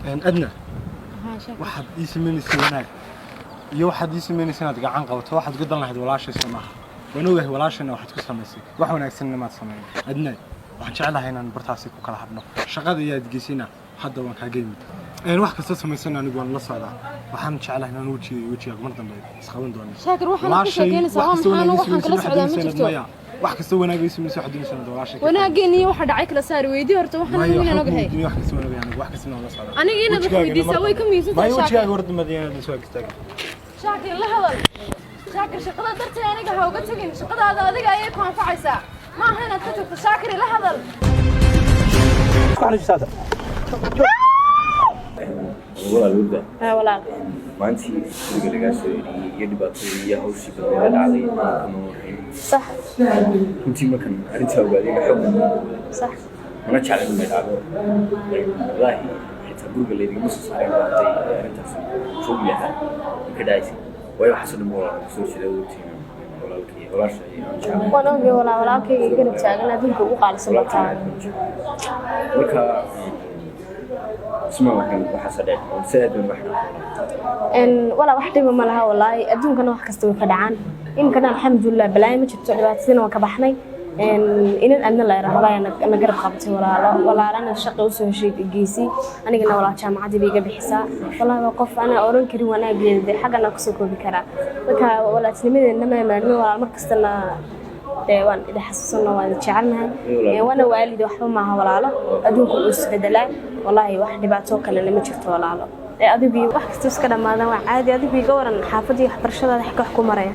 Adna, waxaad ii samaynaysa wanaag iyo waxaad ii samaynaysa inaad gacan qabato, waxaad uga dan lahayd walaashay, soo maaha? Waan ogahay walaashayna waxaad ku samaysay, wax wanaagsanna maad samayn. Adna, waxaan jeclahay inaan bartaasi ku kala hadhno. Shaqada iyo aad geysayna hadda waan kaaga yimid. Wax kasta samaysan anigu waan la socdaa. Waxaan jeclahay inaan wejiga iyo wejigaaga mar dambe isqaban doono. Shaakir, waxaan ka sheekeynaysaa waa maxaa? Anigu waxaan kala socdaa ma jirto. Maya, wax kasta wanaag ii samaysay, waxaad doonaysaa inaad walaashay ka Wanaageen iyo waxa dhacay kala saari. Weydii horta waxaan Maya, anigu inaan waxaan ku ogahay. weydiinay, wax kasta waan ogahay anigu, wax kasta waan la socdaa. Aniga inaad wax Wejigaagana weydiisaa mar way ka muhiimsan tahay. Maya, wejigaaga Shaakir. hor dambe inaad soo istaagin. Shaakir, la hadal. Shaakir, shaqada darteed aniga ha uga tagin. Shaqadaada adiga ayay ku anfacaysaa, ma aha inaad ka tagto. Shaakir, la hadal. Isku xanuujisaata. Walaal Wurda. Haa walaal. Maantii guriga lagaa soo eriyey iyo dhibaatadii iyo hawshii badneeda dhacday kama warhayn. Runtii markan arrintaa ogaadayna xoog badan baan booday. Mana jeclin inay dhacdo. Wallaahi, xitaa guriga laydingama soo saareen baa hadday arrintaas joogi lahaa ka dhacaysay, waayo waxaasoo dhan ba walaal kasoo jeeda ogtiin walaalkii walaasha iyo aan jeclahay. Waan ogay walaal, walaalkayga garab taagan adduunka ugu qaalisan baa tahay. Marka isma waxaan waxaasa dhici si aad baan wax. Walaa wax dhiba ma laha walaahi, adduunkana wax kasta way ka dhacaan. Iminkana alxamdulilah, balaayo ma jirto, dhibaatadiina waan ka baxnay. Inan Adna la yiraahdo ayaa na garab qabatay walaalo, walaalana shaqa usoo heshay geysay, anigana walaal jaamacaddii bay iga bixisaa. Walaahi waa qof anaa oran karin wanaageeda, dee xaggana kusoo koobi karaa. Marka walaaltinimadeedna ma maarmin walaal, mar kastana dee waan idin xasuusano, waan idin jecelnahay. Waana waalid, waxba maaha walaalo, adduunku wuu isbedelaa walaahi, wax dhibaato kalena ma jirto walaalo. Ee adigu wax kasta iska dhamaadaan, waa caadi. Adigu iga waran xaafadii, waxbarashadaada xagga wax ku maraya?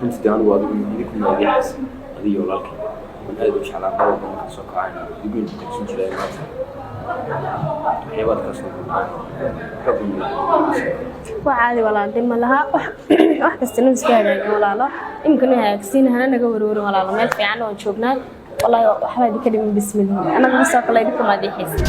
Runtii dee anigu adigu idinkuna idin xas adiyo walaalkay waan aad u jeclaa. Mar walba markaan soo kacayna idigu tagsin jiray. Maanta waxyaabaad kaa soo xoog. Waa caadi walaal, dhib ma laha. Wax kastana iska hagaagin walaalo, iminkana hagaagsiin, hana naga warwarin walaalo, meel fiican waan joognaa wallaahi, waxbaa idinka dhimin. Bismillah, anaga soo kale idinka maadiixaysa.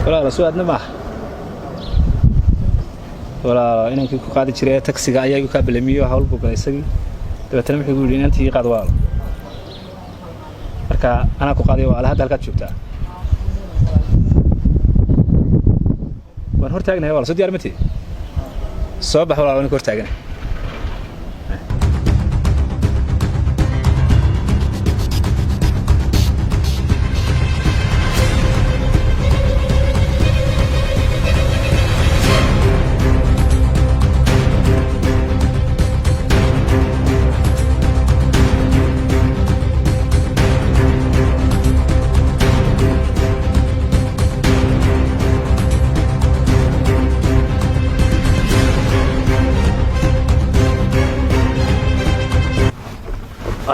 Walaala, soo Adna maaha? Walaalo, inankii ku qaadi jiray ee taksiga ayaa igu kaa balamiyo, hawl buu galay isagii. Dabeetana wuxuu igu yidhi inantii ii qaad walaalo. Marka anaa ku qaaday walaalo. Hadda halkaad joogtaa waan hor taagnahay walaal. Soo diyaar ma tihi? Soo bax walaalo, ninka hor taaganahay.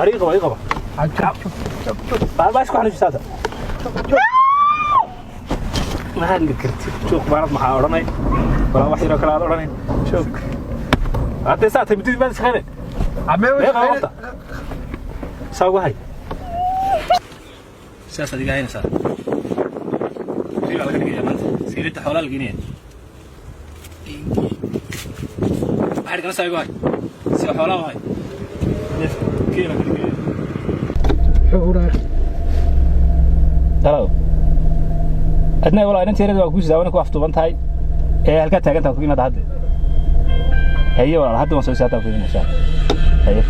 Ii qaba, ii qaba. Baa isku xanuujisaata. Ma hadli kartid. Joog baanad maxaa odhanay? Walaa wax yaroo kale aad odhanay. Joog. Haddee saa tahay muddadii baad shaqaynay. Mee qaba horta. Saa ugu hay. Sidaas adiga haynaysaa. Rii baa laga dhigayaa maanta. Siiridda xoolaa la geenaya. Waxay dhigana saa igu hay. Sida xoolaa u hay. Neef geela ka dhigaya. Hello. Adna walaa, inantii yareed waa kuu sidaa, wana ku afduuban tahay. Ee halkaa taagantaa ku imaada hadda. Haye walaal, hadda waan soo saataa ku imanaysaa. Haye.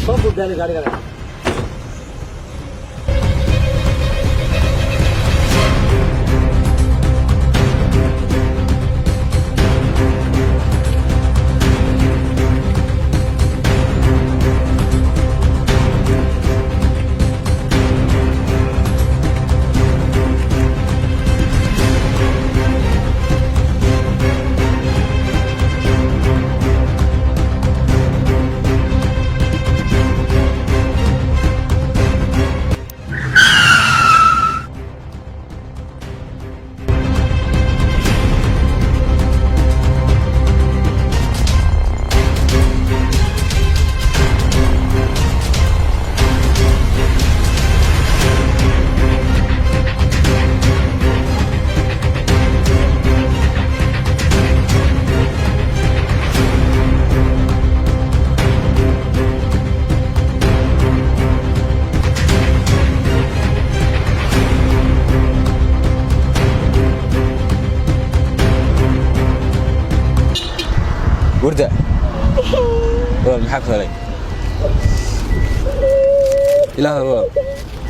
Soo buugaali gaariga. Warda, walaal, maxaa ku helay? Ilaah, walaal,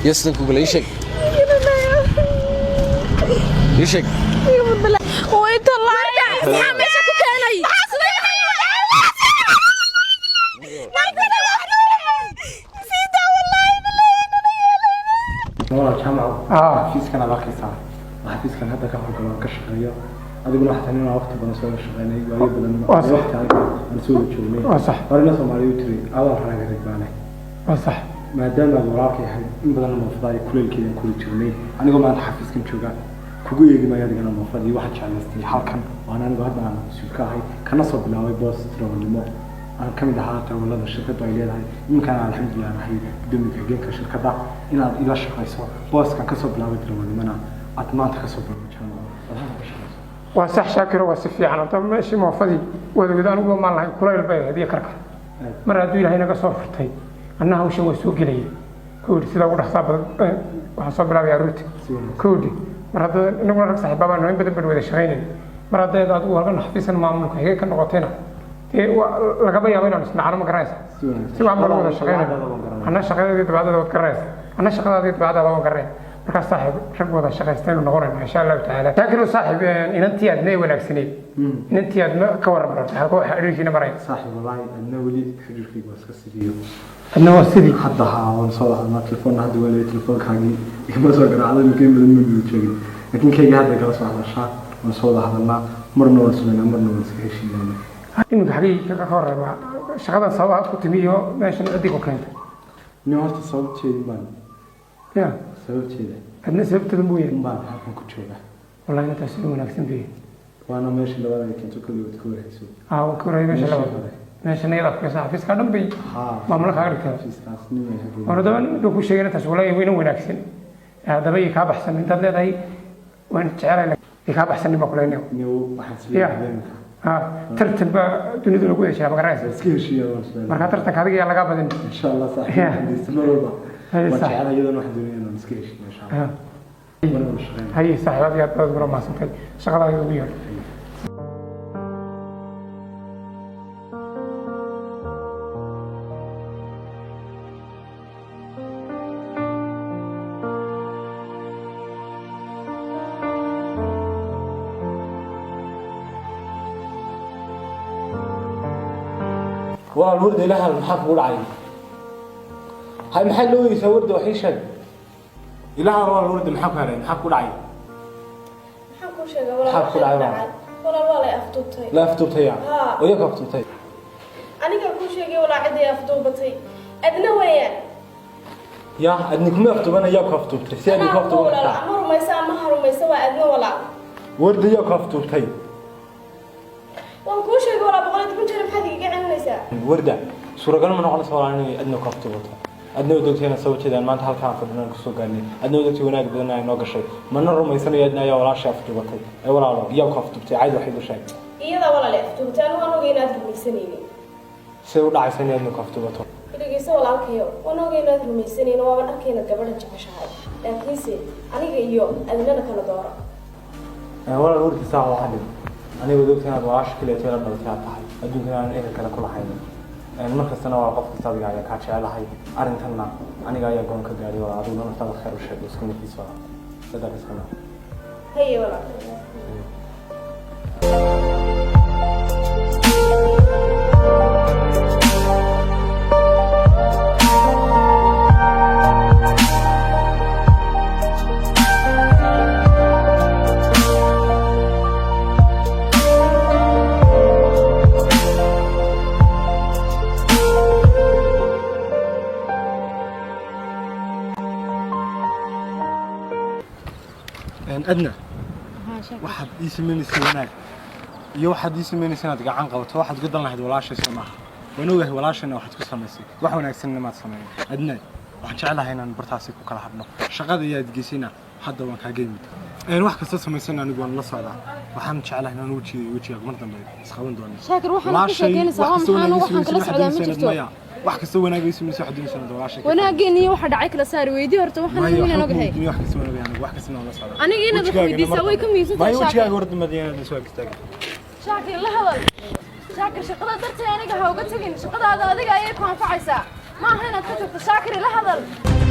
iyo sidan kugula, ii sheeg, ii sheeg. Way tallaay, maxaa meesha ku keenay? Walaal Jaamaco, xafiiskan aad arkaysaa waa xafiiskan hadda ka howlgalo aan ka shaqeeyo. Adiguna waxaa tahay inaan waqti badan soo wada shaqeynay, waayo badan waqti aan soo wada joognay. Waa sax. Horena Soomaaliya u tiri adaa raaga rag baane. Waa sax. Maadaama aad walaalkay ahayd in badan moofada iyo kuleylkeedan kula jirnay, anigoo maanta xafiiskan jooga kugu eegi maayo adigana moofadii. Waxaan jeclaystay halkan waan anigoo hadda aan mas-uul ka ahay, kana soo bilaabay boos darawalnimo, aan ka mid ahaa darawallada shirkaddu ay leedahay, iminkaan alxamdulilah aan ahay gudoomiye ku-xigeenka shirkadda, inaad ila shaqayso booskan kasoo bilaabay darawalnimona aad maanta kasoo bilowdo, Jaamaco, aad halkan ka shaqayso. Waa sax, Shaakiro, waa si fiican. Horta meeshii moofadii wadawada aniguba maan lahayn, kulayl bay ahayd iyo karka. Mar hadduu Ilaahay naga soo furtay, anna hawshan waa soo gelaya kowdhi sida ugu dhaqsaa badan. Waxaan soo bilaabay aroorti kowdhi. Mar hadda inaguna rag saaxiibaa baan, in badan baan wada shaqaynay. Mar haddayd adigu halkan xafiisan maamulka xigeen ka noqotayna, dee lagaba yaabo inaan isnacano, ma garanaysa? Si wacan baa loo wada shaqaynaya. Anna shaqadeedii dabeecadada waad garanaysa, anna shaqadaadii dabeecadaada waan garanaya. Markaa saaxiib rag wada shaqaystaynu noqonayna, insha Allahu tacaala. Shaakiro saaxiib, inantii aadna ee wanaagsaneyd, inantii aadna ka warram rabta, halka waxa xiriirkiina maraya? Saaxiib, wallaahi adna weli xiriirkayga waa iska sidiyo. Adna waa sidii. Hadda haa, waan soo hadlaa, telefoon hadda waa leeyahay, telefoonkaagii igama soo garaacday imika in badan ma guda joogin, laakiin kayga hadda kala soo hadashaa, waan soo wada hadalnaa, marna waan sugaynaa, marna waan iska heshiinayna. Iminka xagee ka warrama shaqadan, sababaha ku timi iyo meeshan ciddii ku keentay? Nin horta sababteedi baan ya sababteeda. Adna sababteeda mooye. Baan halkan ku jooga. Wallahi intaas si wanaagsan bay. Waana meesha labaad ay keento, kulli waad ka warhayso. Ah, waan ka warhay meesha labaad, meeshan iyada ku xafiiska dhan bay maamulo kaaga dhigtay. Xafiiskaas nin ay hageeyeen. Hore daba nin ku sheegay intaas, wallahi wayna wanaagsan. Haddaba ii kaa baxsan intaad leedahay waan jecelahay, ii kaa baxsan baa kuleenay. Nin waxaan isleeyahay iminka. Ha, tartan baa dunidu lagu heshaa, ma garanaysa? Iska heshiiya waan isleeyahay. Marka tartanka adiga yaa lagaa badin. Insha Allah saaxiib, mar walba Haye, waan saaxiib. jecelahay, iyadana waxaan doonaya inaan iska heshiiyo, insha Allah. Waan wada shaqeynaa. Haye saaxiib, aad iyo aad baad ugula mahadsantahay shaqadaada ugu yeedho. Walaal Warda, ilaha, maxaa kugu dhacay? Hay, maxaad looyeysaa Warda? Wax ii sheeg ilaha. Walaal Warda, maxaa ku helay? Maxaa kugu dhacay? Maxaan kuu sheegay walaal? Maxaa ku dhacay, walaal? Walaal, waa lay afduubtay. La afduubtaya? Haa. Oo iyaga afduubtay? Anigaa kuu sheegay walaa, ciday afduubatay Adna weeyaan. Ya adni kuma afduuban, ayaa ku afduubtay? Si adni ku Anaa afduuban walaal kartaa? Ama rumaysa ama ha rumaysa, waa Adna walaal. Warda, yaa ku afduubtay? Waan kuu sheegay walaa 110 jeer, maxaad igaga celinaysaa? Warda, suuragal ma noqonaysa walaal inay adna ku afduubato. Adna waad ogtahay inaan sababteeda aan maanta halkaan fadhino aan kusoo gaarnay. Adna waad ogtahay wanaag badan ay noo gashay. Mana rumaysanayo adna ayaa walaashay afduubatay. Ee walaalo, yaa ku afduubtay? Caadi wax igu sheeg. Iyadaa walaal ay afduubatay, anigu waan ogay inaad rumaysanaynin. Say u dhacaysa inay adna ku afduubato? Dhegeyso walaalkayo, waan ogay inaad rumaysanaynin, waaban arkay inaad gabadha jeceshahay, laakiinse aniga iyo Adnana kala doora. Walaal warkiisa saa waa dhib. Aniga waad ogtahay inaad walaasha kaliya la dhalatay aad tahay, adduunkana aan ehel kale ku lahaynin. Mar kastana waa qof kasta adiga ayaa kaa jecelahay. Arrintanna aniga ayaa goon ka gaadhay walaal. Adiguna naftaada khayr u sheeg, isku nafiis walaal, sidaa iska naa. Haye walaal. Adna, waxaad ii samaynaysa wanaag iyo waxaad ii samaynaysa inaad gacan qabato, waxaad uga dan lahayd walaashay soo maaha? Waan ogahay walaashayna waxaad ku samaysay, wax wanaagsanna maad samayn. Adna, waxaan jeclahay inaan bartaasi ku kala hadhno. Shaqada iyo aad geysayna hadda waan kaaga yimid. Wax kasta samaysana anigu waan la socdaa. Waxaan jeclahay inaan wejiga iyo wejigaaga mar dambe isqaban doono. Shaakir, waxaan ku sheekeynaysaa waa maxaa? Anigu waxaan kala socdaa ma jirto. Wax kasta wanaag ii samaysay, waxaad doonaysaa inaad walaashay ka Wanaageen iyo waxa dhacay kala saari weydii horta. Waxaan Maayo, anigu inaan waxaan ogahay. ku weydiinay, wax kasta waan ogahay anigu, wax kasta waan la socdaa. Aniga inaad wax Wejigaagana weydiisaa mar way ka dambe. muhiimsan tahay, Maayo, Shaakir. wejigaaga hor dambe inaad soo ag istaagin. Shaakir, la hadal. Shaakir, shaqada dartay aniga ha uga tagin. Shaqadaada adiga ayay ku anfacaysaa, ma aha inaad ka tagto. Shaakir, ila hadal.